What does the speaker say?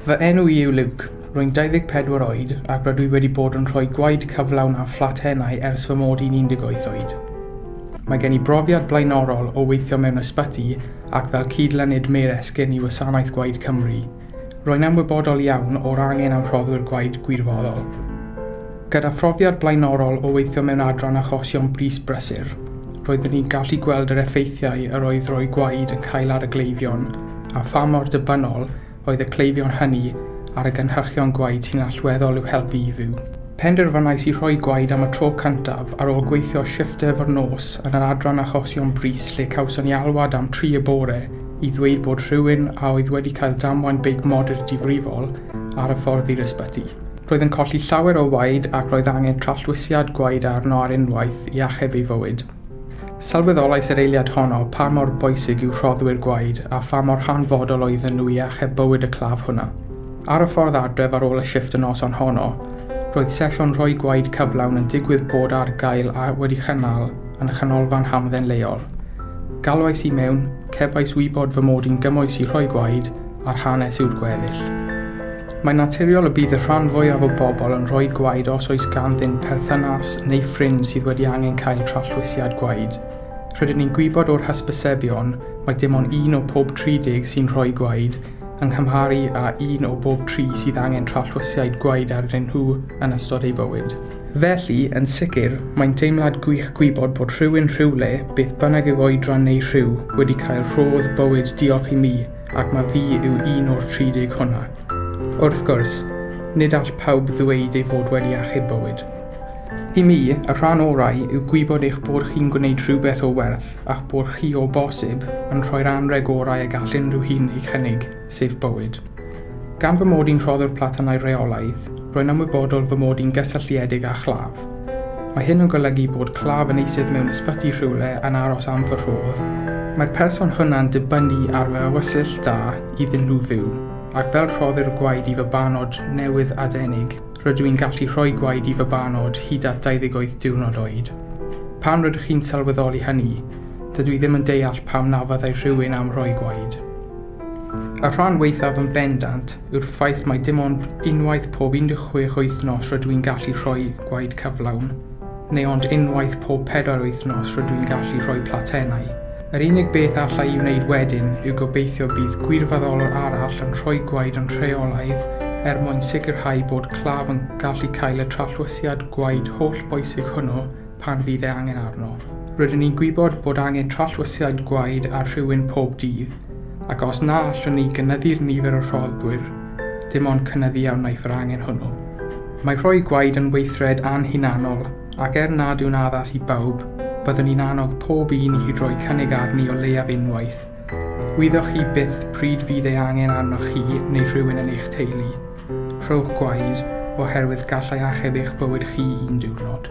Fy enw i yw Luke, rwy'n 24 oed ac rydw i wedi bod yn rhoi gwaed cyflawn a phlatennau ers fy mod i'n 18 oed. Mae gen i brofiad blaenorol o weithio mewn ysbyty ac fel cyd-lynid Maer Esgyrn i Wasanaeth Gwaed Cymru. Rwy'n ymwybodol iawn o'r angen am rhoddwyr gwaed gwirfoddol. Gyda phrofiad blaenorol o weithio mewn adran achosion brys brysur, roeddwn i'n gallu gweld yr effeithiau yr oedd rhoi gwaed yn cael ar y gleifion a pha mor dibynnol oedd y cleifion hynny ar y gynhyrchion gwaed sy'n allweddol i'w helpu i fyw. Penderfynais i rhoi gwaed am y tro cyntaf ar ôl gweithio shifft efo'r nos yn yr adran achosion brys lle cawson ni alwad am 3 y bore i ddweud bod rhywun a oedd wedi cael damwain beic modur difrifol ar y ffordd i'r ysbyty. Roedd yn colli llawer o waed ac roedd angen trallwysiad gwaed arno ar unwaith i achub ei fywyd. Sylweddolais yr eiliad honno pa mor bwysig yw rhoddwyr gwaed a pha mor hanfodol oedden nhw i achub bywyd y claf hwnna. Ar y ffordd adref ar ôl y shifft y noson honno, roedd sesiwn rhoi gwaed cyflawn yn digwydd bod ar gael a wedi chynnal yn y chanolfan hamdden leol. Galwais i mewn, cefais wybod fy mod i'n gymwys i rhoi gwaed, a'r hanes yw'r gweddill. Mae'n naturiol y bydd y rhan fwyaf o bobl yn rhoi gwaed os oes ganddynt perthynas neu ffrind sydd wedi angen cael trallwysiad gwaed. Rydyn ni'n gwybod o'r hysbysebion mai dim ond un o pob 30 sy'n rhoi gwaed, yng nghymharu â un o bob tri sydd angen trallwysiad gwaed arnyn nhw yn ystod eu bywyd. Felly, yn sicr, mae'n deimlad gwych gwybod bod rhywun rhywle, beth bynnag yw oedran neu rhyw, wedi cael rhodd bywyd diolch i mi, ac mae fi yw un o'r 30 hwnna. Wrth gwrs, nid all pawb ddweud ei fod wedi achub bywyd. I mi, y rhan orau yw gwybod eich bod chi'n gwneud rhywbeth o werth a'ch bod chi o bosib yn rhoi'r anrheg orau y gall unrhyw hun ei chynnig, sef bywyd. Gan fy mod i'n rhoddwr platannau rheolaidd, rwy'n ymwybodol fy mod i'n gysylltiedig â chlaf. Mae hyn yn golygu bod claf yn eistedd mewn ysbyty rhywle yn aros am fy rhodd. Mae'r person hwnna'n dibynnu ar fy ewysyll da iddyn nhw fyw, ac fel rhoddir gwaed i fabanod newydd adenig, rydw i'n gallu rhoi gwaed i fabanod hyd at 28 diwrnod oed. Pan rydych chi'n sylweddoli hynny, dydw i ddim yn deall pam na fyddai rhywun am roi gwaed. Y rhan waethaf yn bendant yw'r ffaith mai dim ond unwaith pob 16 wythnos rydw i'n gallu rhoi gwaed cyflawn, neu ond unwaith pob pedair wythnos rydw i'n gallu rhoi platennau. Yr unig beth alla i wneud wedyn yw gobeithio bydd gwirfoddolwr arall yn rhoi gwaed yn rheolaidd er mwyn sicrhau bod claf yn gallu cael y trallwysiad gwaed holl-bwysig hwnnw pan fydd e angen arno. Rydyn ni'n gwybod bod angen trallwysiad gwaed ar rhywun pob dydd, ac os na allwn ni gynyddu'r nifer o rhoddwyr, dim ond cynyddu a wnaiff yr angen hwnnw. Mae rhoi gwaed yn weithred anhunanol, ac er nad yw'n addas i bawb, byddwn i'n annog pob un i roi cynnig arni o leiaf unwaith. Wyddoch chi byth pryd fydd ei angen arnoch chi neu rhywun yn eich teulu. Rhowch gwaed, oherwydd gallai achub eich bywyd chi un diwrnod.